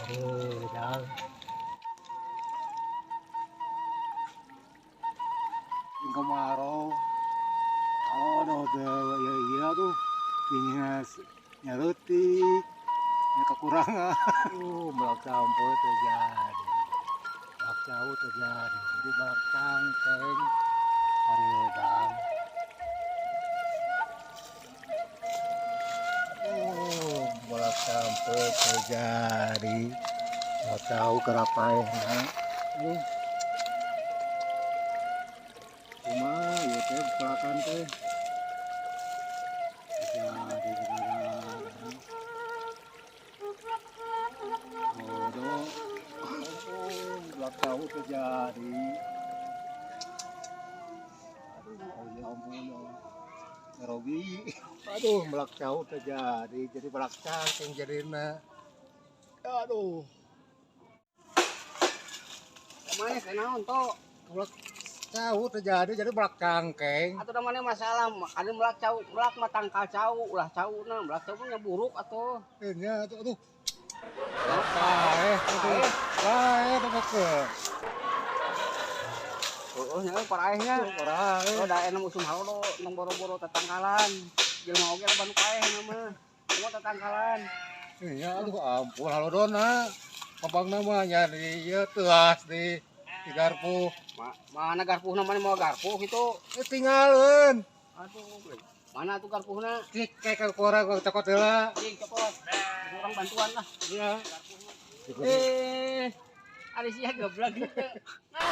Aduh, dang. Yang kemarau. Oh, aduh, ya iya tuh. Ini nyarutik, nya kekurangan. Melak campur terjadi. Melak jauh terjadi. Jadi melak cangkeng. Aduh, dang. Melak campur terjadi. Melak jauh kerapaehna. Cuma ya teh belakang teh. Jadi beneran. Oh, belak tahu terjadi. Aduh, oh ya ampun, ya. Ngerogi. Aduh, melak jauh terjadi. Jadi belak cangkeng jadina. Aduh. Mana teh naon to? Melak cau terjadi jadi melak cangkeng. Atuh da mana masalah, ada melak cau, melak mah tangkal cau, ulah cauna, melak cau nya buruk atuh. Nya atuh aduh. Paeh, aduh. Paeh tuh ke. Heeh, nya paraehnya. Paraeh. Oh, da enak usum halodo, tong boro-boro tatangkalan. Jelema oge loba nu paeh mah. Semua tatangkalan. Nya aduh ampun halodona. Mapangna mah nya di ieu teuas di garpu. Mana garpuhna, mana mau garpuh gitu? Tinggalin. Aduh, mana tuh garpuhna? Cik kayak ke orang gua cokot heula. Cik cokot. Kurang bantuan lah. Iya. Ada sia goblok gitu. Nah.